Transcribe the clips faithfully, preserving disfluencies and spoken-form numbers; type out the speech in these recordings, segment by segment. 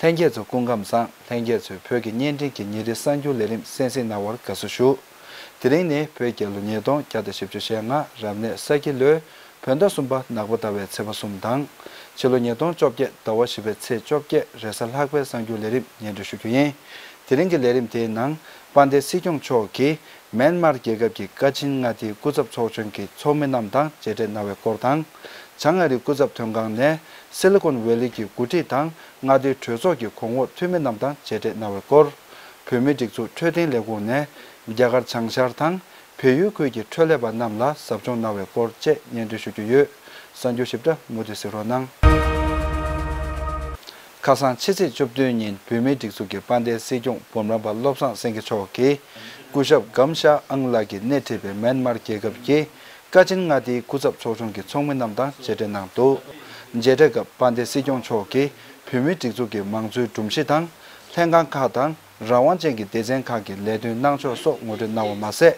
ལྷན་རྒྱས་ཚོ་སྐུ་ཁམས་བཟང་། ལྷན་རྒྱས་ཚོས་བོད་ཀྱི་བརྙན་འཕྲིན་གྱི་ཉིན་རེའི་གསར་འགྱུར་ལས་རིམ་གསན་གཟིགས་གནང་བར་དགའ་བསུ་ཞུ། དེ་རིང་ནི་བོད་རྒྱལ་ལོ་ཉིས་སྟོང་བརྒྱ་དང་བཞི་བཅུ་ཞེ་ལྔ་རབ་གནས་ས་ཁྱི་ལོའི་བོད་ཟླ་གསུམ་པ་ནག་པོ་ཟླ་བའི་ཚེས་པ་གསུམ་དང་། ཕྱི་ལོ་ཉིས་སྟོང་བཅོ་བརྒྱད་ཟླ་བ་བཞི་པའི་ཚེས་བཅོ་བརྒྱད་རེས་གཟའ་ལྷག་པའི་གསར་འགྱུར་ལས་རིམ་སྙན་སྒྲོན་ཞུ་རྒྱུ་ཡིན། དེ་རིང་གི་ལས་རིམ་དེའི་ནང་དཔལ་ལྡན་སྲིད་སྐྱོང་མཆོག་གིས་མེན་མར་རྒྱལ་ཁབ་ཀྱི་ཀ་ཆིན་མངའ་སྡེའི་སྐུ་ཚབ་ཚོགས་ཆུང་གི་ཚོགས་མི་རྣམས་དང་མཇལ་འཕྲད་གནང་བའི་སྐོར་དང་། བྱང་ཨ་རིའི་སྐུ་ཚབ་དོན་ཁང་ནས་སི་ལི་ཀོན་ཝེ་ལི་གྱི་འགོ་ཁྲིད་དང་མངའ་སྡེའི་གྲོས་ཚོགས་ཀྱི་གོང་འོག་འཐུས་མི་རྣམས་དང་མཇལ་འཕྲད་གནང་བའི་སྐོར། བོད་མིའི་སྒྲིག་འཛུགས་འཕྲོད་བསྟེན་ལས་ཁུངས་ནས་རྒྱ་གར་བྱང་ཤར་དང་བལ་ཡུལ་ཁུལ་གྱི་འཕྲོད་ལས་པ་རྣམས་ལ་ཟབ་སྦྱོང་གནང་བའི་སྐོར་བཅས་སྙན་སྒྲོན་ཞུ་རྒྱུ་ཡོད། གསར་འགྱུར་ཞིབ་ཕྲ་མུ་མཐུད་གཟིགས་རོགས་གནང་། ཁ་སང་ཕྱི་ཚེས་བཅུ་བདུན་ཉིན་བོད་མིའི་སྒྲིག་འཛུགས་ཀྱི་དཔལ་ལྡན་སྲིད་སྐྱོང་འབུམ་རམས་པ་བློ་བཟང་སེང་གེ་མཆོག་གིས་སྐུ་ཞབས་གམ་ཤ་ཨང་ལགས་ཀྱིས་སྣེ་ཁྲིད་པའི་མེན་མར་རྒྱལ་ཁབ་ཀྱི་ཀ་ཆིན་མངའ་སྡེའི་སྐུ་ཚབ་ཚོགས་ཆུང་གི་ཚོགས་མི་རྣམས་དང་མཇལ་འཕྲད་གནང་འདུག་མཇལ་འཕྲད་སྐབས་དཔལ་ལྡན་སྲིད་སྐྱོང་མཆོག་གིས་བོད་མིའི་སྒྲིག་འཛུགས་ཀྱི་མང་གཙོའི་སྒྲོམ་གཞི་དང་། ལྷན་ཁང་ཁག་དང་། རང་དབང་ཅན་གྱི་སྡེ་ཚན་ཁག་གི་ལས་དོན་གནང་ཕྱོགས་སོགས་ངོ་སྤྲོད་གནང་བ་མ་ཟད།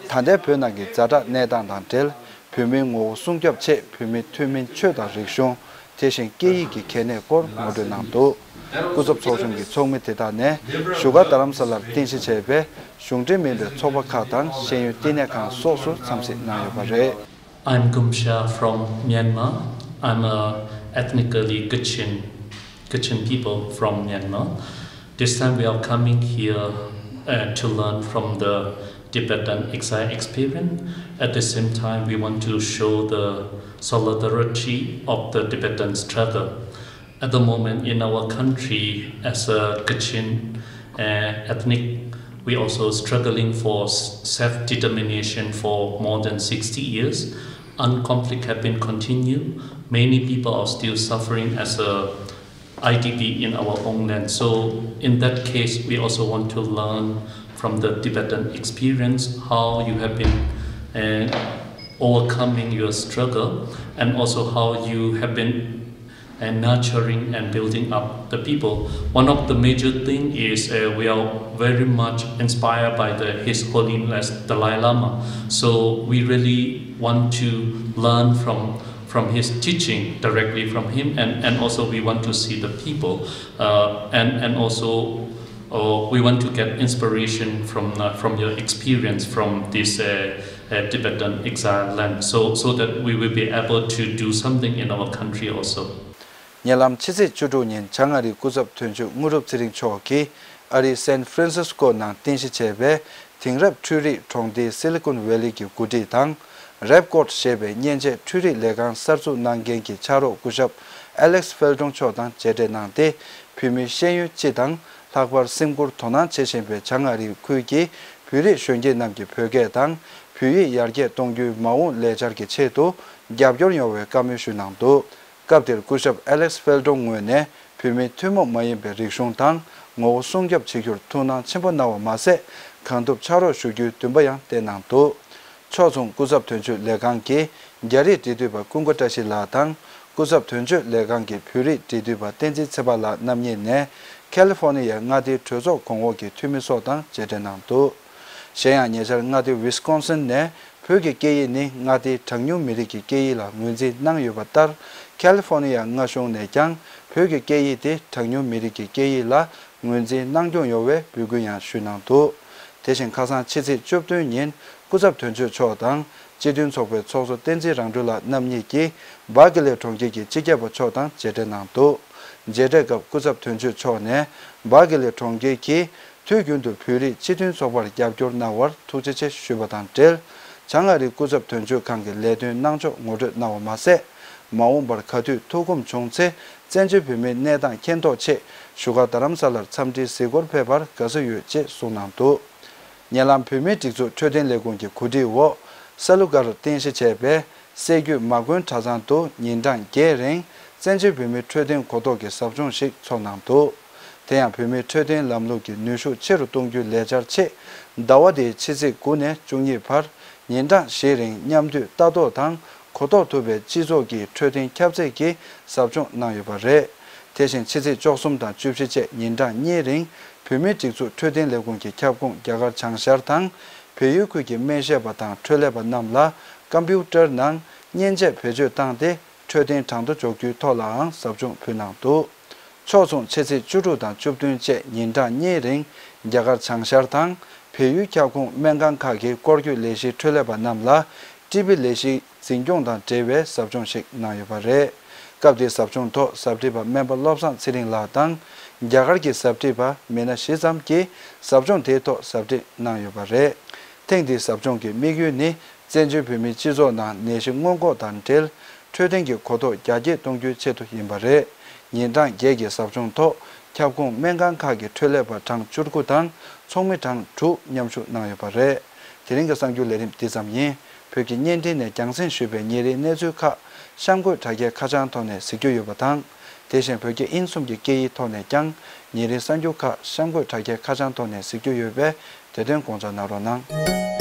ད་ལྟའི་བོད་ནང་གི་ཛ་དྲག་གནས་སྟངས་དང་འབྲེལ། བོད་མིའི་ངོ་བོ་སྲུང་སྐྱོབ་ཆེད་བོད་མིའི་ཐུན་མིན་ཆོས་དང་རིག་གཞུང་། དེ་བཞིན་སྐད་ཡིག་གི་གལ་གནད་སྐོར་ངོ་སྤྲོད་གནང་འདུག་སྐུ་ཚབ་ཚོགས་ཆུང་གི་ཚོགས་མི་དེ་དག་ནས་བཞུགས་སྒར་རྡ་རམ་ས་ལར་རྟེན་གཞི་བྱས་པའི་གཞུང་འབྲེལ་མིན་པའི་ཚོགས་པ་ཁག་དང་ཤེས་ཡོན་བསྟི་གནས་ཁང་སོགས་སུ་འཚམས་གཟིགས་གནང་ཡོད་པ་རེད། I'm Gumsha from Myanmar. I'm a ethnically Kachin, Kachin people from Myanmar. This time we are coming here uh, to learn from the Tibetan exile experience. At the same time, we want to show the solidarity of the Tibetan struggle. At the moment in our country, as a Kachin uh, ethnic, we also struggling for self-determination for more than sixty years. Unconflict have been continued. Many people are still suffering as a I D P in our own land. So in that case, we also want to learn from the Tibetan experience how you have been uh, overcoming your struggle and also how you have been and nurturing and building up the people. One of the major thing is uh, we are very much inspired by the His Holiness Dalai Lama. So we really want to learn from from his teaching directly from him, and, and also we want to see the people, uh, and, and also uh, we want to get inspiration from uh, from your experience from this uh, uh, Tibetan exile land, so so that we will be able to do something in our country also. ཉེ་ལམ་ཕྱི་ཚེས་བཅུ་དྲུག་ཉིན་བྱང་ཨ་རིའི་སྐུ་ཚབ་དོན་གཅོད་དངོས་གྲུབ་ཚེ་རིང་མཆོག་གིས་ཨ་རིའི་སན་ཧྥ་རན་སིས་ཀོ་ནང་རྟེན་གཞི་བྱས་པའི་དེང་རབས་འཕྲུལ་རིག་གྲོང་སྡེའི་སི་ལི་ཀོན་ཝེ་ལི་གྱི་འགོ་ཁྲིད་དང་། རེབ་ཀོར་ཞེས་པའི་མཉེན་ཆས་འཕྲུལ་རིག་ལས་ཁང་གསར་འཛུགས་གནང་མཁན་གྱི་ཕྱག་རོགས་སྐུ་ཞབས་ཨ་ལེགས་ཧྥེལ་ཀྲུང་མཆོག་དང་མཇལ་འཕྲད་གནང་སྟེ། བོད་མིའི་ཤེས་ཡོན་སྤྱི་དང་ལྷག་པར་སེམས་ཁུར་དོ་སྣང་བྱེད་བཞིན་པའི་བྱང་ཨ་རིའི་ཁུལ་གྱི་བོད་རིགས་གཞོན་སྐྱེས་རྣམས་ཀྱི་བོད་སྐད་དང་བོད་ཡིག་ཡར་རྒྱས་གཏོང་རྒྱུའི་མ་འོངས་ལས་འཆར་གྱི་ཆེད་དུ་རྒྱབ་སྐྱོར་ཡོང་བའི་བཀའ་མོལ་ཞུས་གནང་འདུག་སྐབས་དེར་སྐུ་ཞབས་ཨ་ལེགས་ཧྥེལ་ཀྲུང་ངོས་ནས་བོད་མིའི་ཐུན་མོང་མ་ཡིན་པའི་རིག་གཞུང་དང་ངོ་བོ་སྲུང་སྐྱོབ་བྱེད་རྒྱུར་ཐུགས་སྣང་ཆེན་པོ་གནང་བ་མ་ཟད། གང་ཐུབ་ཕྱག་རོགས་ཞུ་རྒྱུའི་འདུན་པ་ཡང་བསྟན་གནང་འདུག་ཕྱོགས་མཚུངས་སྐུ་ཚབ་དོན་གཅོད་ལས་ཁང་གི་རྒྱ་རིགས་འབྲེལ་མཐུད་པ་ཀུན་དགའ་བཀྲ་ཤིས་ལགས་དང་། སྐུ་ཚབ་དོན་གཅོད་ལས་ཁང་གི་བོད་རིགས་འབྲེལ་མཐུད་པ་བསྟན་འཛིན་ཚེ་དཔག་ལགས་རྣམ་གཉིས་ནས་ཁ་ལི་ཧྥོ་ནི་ཡའི་མངའ་སྡེའི་གྲོས་ཚོགས་གོང་འོག་གི་འཐུས་མི་སོགས་དང་མཇལ་འཕྲད་གནང་འདུག་གཞན་ཡང་ཉེ་ཆར་མངའ་སྡེ་ཝི་སི་ཀོན་སིན་ནས་བོད་ཀྱི་སྐད་ཡིག་ནི་མངའ་སྡེའི་གྲངས་ཉུང་མི་རིགས་ཀྱི་སྐད་ཡིག་ལ་ངོས་འཛིན་གནང་ཡོད་པ་ལྟར། ཁ་ལི་ཧྥོ་ནི་ཡ་མངའ་གཞུང་ནས་ཀྱང་བོད་ཀྱི་སྐད་ཡིག་དེ་གྲངས་ཉུང་མི་རིགས་ཀྱི་སྐད་ཡིག་ལ་ངོས་འཛིན་གནང་སྐྱོང་ཡོང་བའི་འབོད་སྐུལ་ཡང་ཞུས་གནང་འདུག་དེ་བཞིན་ཁ་སང་ཕྱི་ཚེས་བཅུ་བདུན་ཉིན་སྐུ་ཚབ་དོན་གཅོད་མཆོག་དང་སྤྱི་མཐུན་ཚོགས་པའི་ཚོགས་གཙོ་བསྟན་འཛིན་རང་གྲོལ་ལགས་རྣམ་གཉིས་ཀྱིས་སྦག་ཀི་ལེ་གྲོང་ཁྱེར་གྱི་སྤྱི་ཁྱབ་པ་མཆོག་དང་མཇལ་འཕྲད་གནང་འདུག་མཇལ་འཕྲད་སྐབས་སྐུ་ཚབ་དོན་གཅོད་མཆོག་ནས་སྦག་ཀི་ལེ་གྲོང་ཁྱེར་གྱིས་དུས་རྒྱུན་དུ་བོད་རིགས་སྤྱི་མཐུན་ཚོགས་པར་རྒྱབ་སྐྱོར་གནང་བར་ཐུགས་རྗེ་ཆེ་ཞུས་པ་དང་འབྲེལ། བྱང་ཨ་རིའི་སྐུ་ཚབ་དོན་གཅོད་ཁང་གི་ལས་དོན་གནང་ཕྱོགས་ངོ་སྤྲོད་གནང་བ་མ་ཟད། མ་འོངས་པར་ག་དུས་ཐུགས་ཁོམ་བྱུང་ཚེ་བཙན་བྱོལ་བོད་མིའི་གནས་སྟངས་མཁྱེན་རྟོགས་ཆེད་བཞུགས་སྒར་རྡ་རམ་ས་ལར་འཚམས་འདྲིའི་གཟིགས་སྐོར་ཕེབས་པར་དགའ་བསུ་ཡོད་ཅེས་གསུངས་གནང་འདུག་ཉེ་ལམ་བོད་མིའི་སྒྲིག་འཛུགས་འཕྲོད་བསྟེན་ལས་ཁུངས་ཀྱི་གོ་སྒྲིག་འོག་ས་ལུ་སྒར་རྟེན་གཞི་བྱས་པའི་སྲད་རྒྱུད་མ་དགོན་གྲྭ་ཚང་དུ་ཉིན་གྲངས་བརྒྱད་རིང་བཙན་བྱོལ་བོད་མིའི་འཕྲོད་བསྟེན་གོ་རྟོགས་ཀྱི་ཟབ་སྦྱོང་ཞིག་ཚོགས་གནང་འདུག་དེ་ཡང་བོད་མིའི་འཕྲོད་བསྟེན་ལམ་ལུགས་ཀྱི་ནུས་ཤུགས་ཆེ་རུ་གཏོང་རྒྱུའི་ལས་འཆར་ཆེད། ཟླ་བ་འདིའི་ཕྱི་ཚེས་དགུ་ནས་བཅུ་གཉིས་བར་ཉིན་གྲངས་བཞི་རིང་མཉམ་འདུས་ལྟ་རྟོག་དང་གོ་རྟོགས་ཐུབ་པའི་སྤྱི་ཚོགས་ཀྱི་འཕྲོད་བསྟེན་ཁྱབ་ཚད་ཀྱི་ཟབ་སྦྱོང་གནང་ཡོད་པ་རེད། དེ་བཞིན་ཕྱི་ཚེས་བཅུ་གསུམ་དང་བཅུ་བཞི་བཅས་ཉིན་གྲངས་གཉིས་རིང་བོད་མིའི་སྒྲིག་འཛུགས་འཕྲོད་བསྟེན་ལས་ཁུངས་ཀྱི་ཁྱབ་ཁོངས་རྒྱ་གར་བྱང་ཤར་དང་བལ་ཡུལ་ཁུལ་གྱི་སྨན་ཞབས་པ་དང་འཕྲོད་ལས་པ་རྣམས་ལ་ཀམ་པིའུ་ཊར་ནང་མཉེན་ཆས་བེད་སྤྱོད་བཏང་སྟེ། འཕྲོད་བསྟེན་གྲངས་ཐོ་འཇོག་རྒྱུའི་ཐོག་ལའང་ཟབ་སྦྱོང་ཕུལ་གནང་འདུག་འཕྲོག་བཙོང་ཆེད་ཚད་བཅུ་དྲུག་དང་བཅུ་བདུན་བཅས་ཉིན་གྲངས་གཉིས་རིང་རྒྱ་གར་བྱང་ཤར་དང་བལ་ཡུལ་ཁྱབ་ཁོངས་སྨན་ཁང་ཁག་གི་སྐོར་སྐྱོད་ལས་གཞིའི་འཕྲོད་ལས་པ་རྣམས་ལ་ཀྲི་པི་ལས་གཞིའི་འཛིན་སྐྱོང་དང་འབྲེལ་བའི་ཟབ་སྦྱོང་ཞིག་གནང་ཡོད་པ་རེད། སྐབས་དེའི་ཟབ་སྦྱོང་ཐོག་ཟབ་ཁྲིད་པ་སྨན་པ་བློ་བཟང་ཚེ་རིང་ལགས་དང་རྒྱ་གར་གྱི་ཟབ་ཁྲིད་པ་མི་སྣ་བཞི་ཙམ་གྱིས་ཟབ་སྦྱོང་དེའི་ཐོག་ཟབ་ཁྲིད་གནང་ཡོད་པ་རེད། ཐེངས་འདིའི་ཟབ་སྦྱོང་གི་དམིགས་ཡུལ་ནི། བཙན་བྱོལ་བོད་མིའི་སྤྱི་ཚོགས་ནང་ནད་གཞི་སྔོན་འགོག་དང་འབྲེལ་འཕྲོད་བསྟེན་གྱི་གོ་རྟོགས་རྒྱ་སྐྱེད་གཏོང་རྒྱུའི་ཆེད་དུ་ཡིན་པ་རེད། ཉིན་གྲངས་བརྒྱད་ཀྱི་ཟབ་སྦྱོང་ཐོག་ཁྱབ་ཁོངས་སྨན་ཁང་ཁག་གི་འཕྲོད་ལས་པ་གྲངས་བཅུ་དགུ་དང་ཚོགས་མི་གྲངས་དྲུག་མཉམ་ཞུགས་གནང་ཡོད་པ་རེད། དེ་རིང་གི་གསར་འགྱུར་ལས་རིམ་འདི་ཙམ་ཡིན། བོད་ཀྱི་བརྙན་འཕྲིན་ནས་རྒྱང་སྲིང་ཞུས་པའི་ཉིན་རེའི་གནས་ཚུལ་ཁག་གཤམ་འཁོད་དྲ་རྒྱའི་ཁ་བྱང་ཐོག་ནས་གཟིགས་རྒྱུ་ཡོད་པ་དང་། དེ་བཞིན་བོད་ཀྱི་དབྱིན་གསུམ་གྱི་སྐད་ཡིག་ཐོག་ནས་ཀྱང་ཉིན་རེའི་གསར་འགྱུར་ཁག་གཤམ་འཁོད་དྲ་རྒྱའི་ཁ་བྱང་ཐོག་ནས་གཟིགས་རྒྱུ་ཡོད་པས། དེ་དོན་དགོངས་འཇགས་གནང་རོགས་གནང་།